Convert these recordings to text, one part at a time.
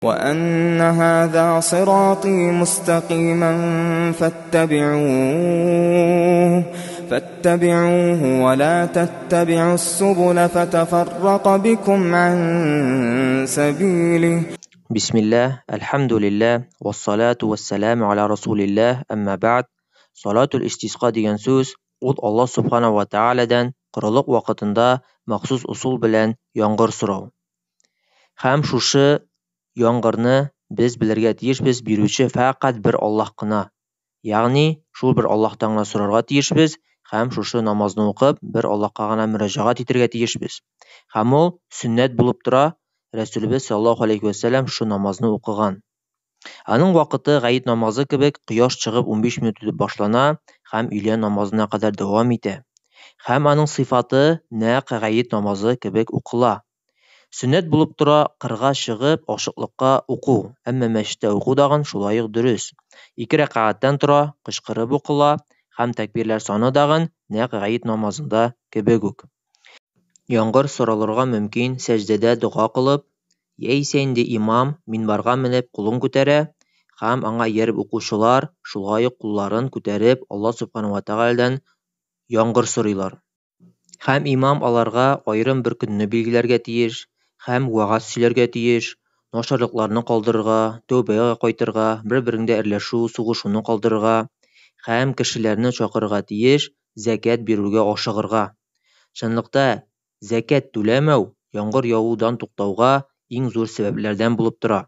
وأن هذا صراطي مستقيما فاتبعوه ولا تتبعوا السبل فتفرق بكم عن سبيله. بسم الله، الحمد لله، والصلاة والسلام على رسول الله، أما بعد. Салатул истисқа дигән сүз ул Аллаһ субхана ва тааладан корылык вакытында махсус ысул белән яңгыр сорау. Һәм шушы яңгырны без белергә тиешбез бирүче фәкать бер Аллаһ кына. Ягъни шул бер Аллаһтан гына сорарга тиешбез һәм шушы намазны укып бер Аллаһка гына мөрәҗәгать итәргә тиешбез. Һәм ул сөннәт булып тора. Рәсүлебез саллаллаһу алейхи ва сәлләм шушы намазны укыган. Аның вакыты гает намазы кебек кояш чыгып 15 минут үтеп башлана һәм өйлә намазына кадәр дәвам итә. Һәм аның сыйфаты нәкъ гает намазы кебек укыла. Сөннәт булып тора кырга чыгып ачыклыкка уку, әмма мәчеттә уку дагын шулай ук дөрес. 2 рәкәгатьтән тора, кычкырып укыла һәм тәкбирләр саны дагын нәкъ гает намазында кебек үк. Яңгыр соралырга мөмкин сәҗдәдә дога кылып, яисә инде имам минбарга менеп кулын күтәрә һәм аңа ияреп укучылар шулай ук кулларын күтәреп Аллаһ субхана ва тааладан яңгыр сорыйлар. Һәм имам аларга аерым бер көнне билгеләргә тиеш, һәм вәгазь сөйләргә тиеш, начарлыкларны калдырырга, тәүбәгә кайтырга, бер-береңдә әрләшү, сугышуны калдырырга һәм кешеләрне чакырырга тиеш, зәкят бирүгә ашыгырга. Чынлыкта зәкят түләмәү яңгыр явудан туктауга иң зур сәбәпләрдән булып тора.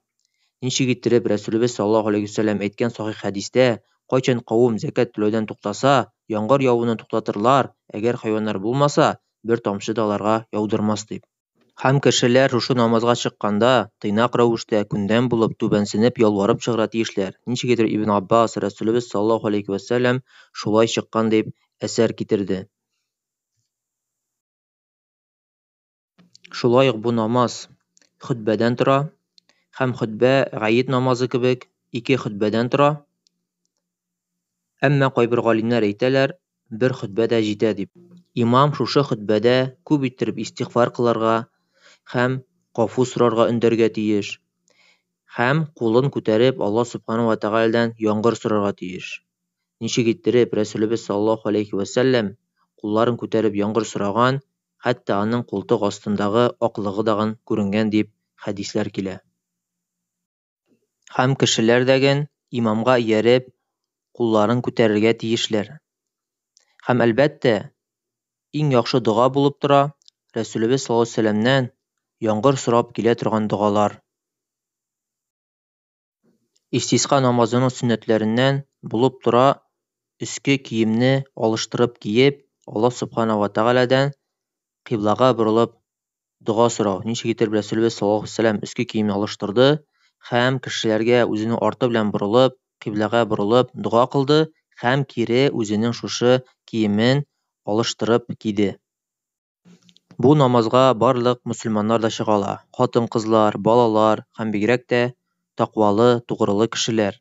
Ничек иттереп Рәсүлебез саллаллаһу алейхи ва сәлләм әйткән сахих хәдистә, кайчан кавым зәкят түләүдән туктаса, яңгыр явуны туктатырлар, әгәр хайваннар булмаса, бер тамчы да аларга яудырмас дип. Һәм кешеләр шушы намазга чыкканда тыйнак рәвештә күндәм булып түбәнсенеп ялварып чыгырга тиешләр. Ничек итеп Ибн Аббас Рәсүлебез саллаллаһу алейхи ва сәлләм шулай чыккан дип әсәр китерде. Шулай ук бу намаз хөтбәдән тора һәм хөтбә гает намазы кебек 2 хөтбәдән тора. Әмма кайбер галимнәр әйтәләр, бер хөтбә дә җитә дип. Имам шушы хөтбәдә күп иттереп истигъфар кылырга һәм гафу сорарга өндәргә тиеш. Һәм кулын күтәреп Аллаһ субхана ва тааладан яңгыр сорарга тиеш. Ничек иттереп Рәсүлебез саллаллаһу алейхи ва сәлләм кулларын күтәреп яңгыр сораган, хәтта аның култык астындагы аклыгы дагын күренгән дип хәдисләр килә. Һәм кешеләр дәген имамга ияреп кулларын күтәрергә тиешләр. Һәм әлбәттә, иң яхшы дога булып тора Рәсүлебез саллаллаһу алейхи ва сәлләмнән яңгыр сорап килә торган догалар. Истисқа намазының сөннәтләреннән булып тора өске киемне алыштырып киеп, Аллаһ субхана ва тааладан кыйблага борылып дога сорау. Ничек итеп Рәсүлебез саллаллаһу алейхи ва сәлләм өске киемне алыштырды һәм кешеләргә үзенең арты белән борылып, кыйблага борылып дога кылды һәм кире үзенең шушы киемен алыштырып киде. Бу намазга барлык мөселманнар да чыга ала. Хатын-кызлар, балалар һәм бигрәк тә тәкъвалы, тугрылы кешеләр.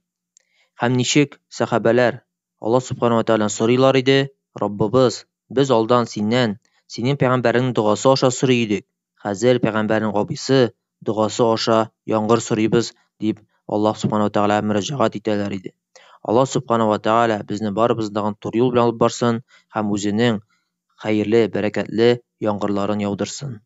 Һәм ничек сәхабәләр Аллаһ субхана ва тааладан сорыйлар иде: Раббыбыз, без алдан синнән, синең пәйгамбәреңнең догасы аша сорый идек. Хәзер пәйгамбәрнең абыйсы догасы аша яңгыр сорыйбыз дип Аллаһ субхана ва таала мөрәҗәгать итәләр иде. Аллаһ субхана ва таала безне барыбызны да туры юл белән алып барсын һәм үзенең хәерле, бәрәкәтле яңгырларын яудырсын.